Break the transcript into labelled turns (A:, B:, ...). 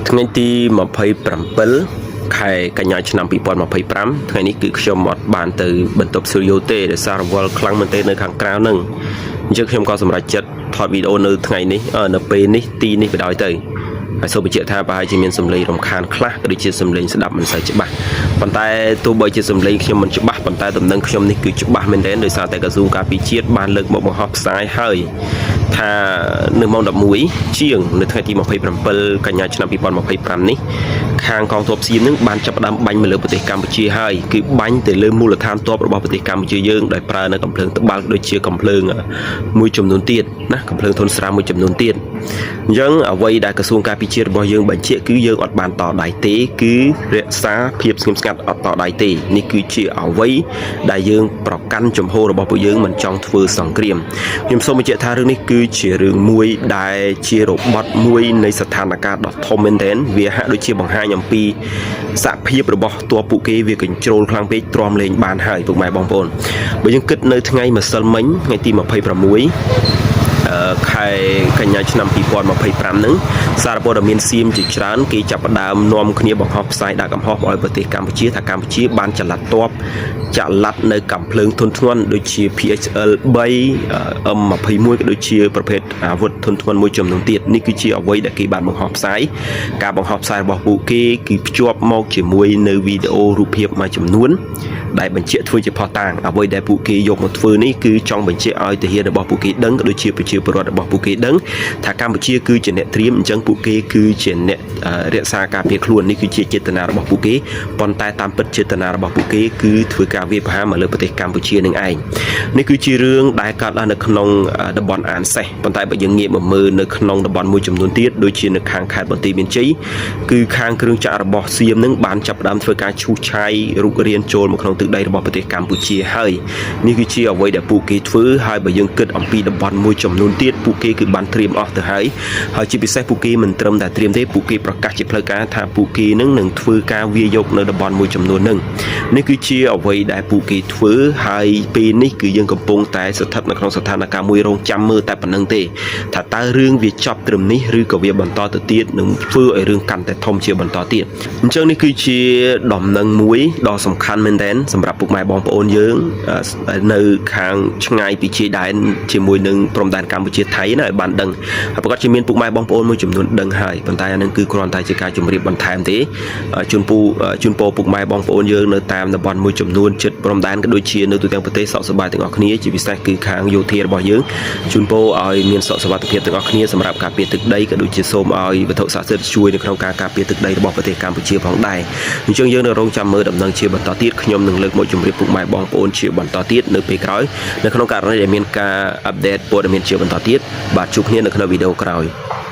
A: ថ្ងៃទី27ខែកញ្ញាឆ្នាំ2025ថ្ងៃនេះគឺខ្ញុំអត់បានទៅបន្ទប់ស្ទូឌីយោទេដោយសាររវល់ខ្លាំងមែនទែននៅខាងក្រៅហ្នឹងអញ្ចឹងខ្ញុំក៏សម្រេចចិត្តថតវីដេអូនៅថ្ងៃនេះនៅពេលនេះទីនេះបណ្ដោយទៅហើយសូមបញ្ជាក់ថាប្រហែលជាមានសំឡេងរំខានខ្លះក៏ដូចជាសំឡេងស្ដាប់មិនសូវច្បាស់ប៉ុន្តែទោះបីជាសំឡេងខ្ញុំមិនច្បាស់ប៉ុន្តែដំណឹងខ្ញុំនេះគឺច្បាស់មែនទែនដោយសារតែក្រសួងការពារជាតិបានលើកមកបង្ហោះផ្សាយហើយថានៅម៉ោង11ជាងនៅថ្ងៃទី27កញ្ញាឆ្នាំ2025នេះខាងកងទ័ពសៀមនឹងបានចាប់ផ្ដើមបាញ់មកលើប្រទេសកម្ពុជាហើយគឺបាញ់ទៅលើមូលដ្ឋានទ័ពរបស់ប្រទេសកម្ពុជាយើងដោយប្រើនៅកំភ្លើងត្បាល់ដូចជាកំភ្លើងមួយចំនួនទៀតណាកំភ្លើងធុនស្រាលមួយចំនួនទៀតអញ្ចឹងអ្វីដែលក្រសួងការពារជាតិរបស់យើងបញ្ជាក់គឺយើងអត់បានតដៃទេគឺរក្សាភាពស្ងៀមស្ងាត់អត់តដៃទេនេះគឺជាអ្វីដែលយើងប្រកាន់ជំហររបស់ពួកយើងមិនចង់ធ្វើសង្គ្រាមខ្ញុំសូមបញ្ជាក់ថារឿងនេះគឺជារឿងមួយដែលជារបត់មួយនៃស្ថានភាពដ៏ធំមែនទែនវាហាក់ដូចជាបង្ហាញអំពីសភាពរបស់ទ័ពពួកគេវាកញ្ជ្រោលខ្លាំងពេកទ្រាំលេងបានហើយពុកម៉ែបងប្អូនបើយើងគិតនៅថ្ងៃម្សិលមិញថ្ងៃទី26ខែកញ្ញាឆ្នាំ2025ហ្នឹងសារព័ត៌មានសៀមជាច្រើនគេចាប់ផ្ដើមនាំគ្នាបង្ហោះផ្សាយដាក់កំហុសឲ្យប្រទេសកម្ពុជាថាកម្ពុជាបានចល័តទ័ពចល័តនៅកំភ្លើងធុនធ្ងន់ដូចជា PXL 3 M21 ក៏ដូចជាប្រភេទអាវុធធុនធ្ងន់មួយចំនួនទៀតនេះគឺជាអ្វីដែលគេបានបង្ហោះផ្សាយការបង្ហោះផ្សាយរបស់ពួកគេគឺភ្ជាប់មកជាមួយនៅវីដេអូរូបភាពមួយចំនួនដែលបញ្ជាក់ធ្វើជាភស្តុតាងអ្វីដែលពួកគេយកមកធ្វើនេះគឺចង់បញ្ជាក់ឲ្យទាហានរបស់ពួកគេដឹងក៏ដូចជាប្រជាពលរដ្ឋរបស់ពួកគេដឹងថាកម្ពុជាគឺជាអ្នកត្រៀមអញ្ចឹងពួកគេគឺជាអ្នករក្សាការពារខ្លួននេះគឺជាចេតនារបស់ពួកគេប៉ុន្តែតាមពិតចេតនារបស់ពួកគេគឺធ្វើការវាយប្រហារមកលើប្រទេសកម្ពុជានឹងឯងនេះគឺជារឿងដែលកើតឡើងនៅក្នុងតំបន់អានសេះប៉ុន្តែបើយើងងាកមកមើលនៅក្នុងតំបន់មួយចំនួនទៀតដូចជានៅខាងខេត្តបន្ទាយមានជ័យគឺខាងគ្រឿងចក្ររបស់សៀមនឹងបានចាប់ផ្ដើមធ្វើការឈូសឆាយរុករានចូលមកក្នុងទឹកដីរបស់ប្រទេសកម្ពុជាហើយនេះគឺជាអ្វីដែលពួកគេធ្វើហើយបើយើងគិតអំពីតំបន់មួយចំនួនទៀតពួកគេគឺបានត្រៀមអស់ទៅហើយហើយជាពិសេសពួកគេមិនត្រឹមតែត្រៀមទេពួកគេប្រកាសជាផ្លូវការថាពួកគេនឹងនឹងធ្វើការវាយយកនៅតំបន់មួយចំនួននឹងនេះគឺជាអ្វីដែលពួកគេធ្វើហើយពេលនេះគឺយើងកំពុងតែស្ថិតនៅក្នុងស្ថានភាពមួយរងចាំមើលតែប៉ុណ្្នឹងទេថាតើរឿងវាចប់ត្រឹមនេះឬក៏វាបន្តទៅទៀតនឹងធ្វើឲ្យរឿងកាន់តែធំជាបន្តទៀតអញ្ចឹងនេះគឺជាដំណឹងមួយដ៏សំខាន់មែនទែនសម្រាប់ពុកម៉ែបងប្អូនយើងនៅខាងឆ្ងាយពីជាយដែនជាមួយនឹងព្រំដែនកម្ពុជាថៃណាឲ្យបានដឹងហើយប្រកាសជាមានពុកម៉ែបងប្អូនមួយចំនួនដឹងហើយប៉ុន្តែអានឹងគឺគ្រាន់តែជាការជម្រាបបន្ថែមទេជូនពូជូនពរពុកម៉ែបងប្អូនយើងនៅតាមតំបន់មួយចំនួនជិតព្រំដែនក៏ដូចជានៅទូទាំងប្រទេសសុខសប្បាយទាំងអស់គ្នាជាពិសេសគឺខាងយោធារបស់យើងជូនពរឲ្យមានសុខសុវត្ថិភាពទាំងអស់គ្នាសម្រាប់ការពារទឹកដីក៏ដូចជាសូមឲ្យវត្ថុស័ក្តិសិទ្ធិជួយនៅក្នុងការការពារទឹកដីរបស់ប្រទេសកម្ពុជាផងដែរអញ្ចឹងយើងនៅរងចាំមើលដំណឹងជាបន្តទៀតខ្ញុំនឹងលើកមកជម្រាបពុកម៉ែបងប្អូនជាបន្តទៀតនៅពេលក្រោយនៅក្នុងករណីដែលមានការ update ព័ត៌មានជាបន្តទៀតបាទជួបគ្នានៅក្នុងវីដេអូក្រោយ។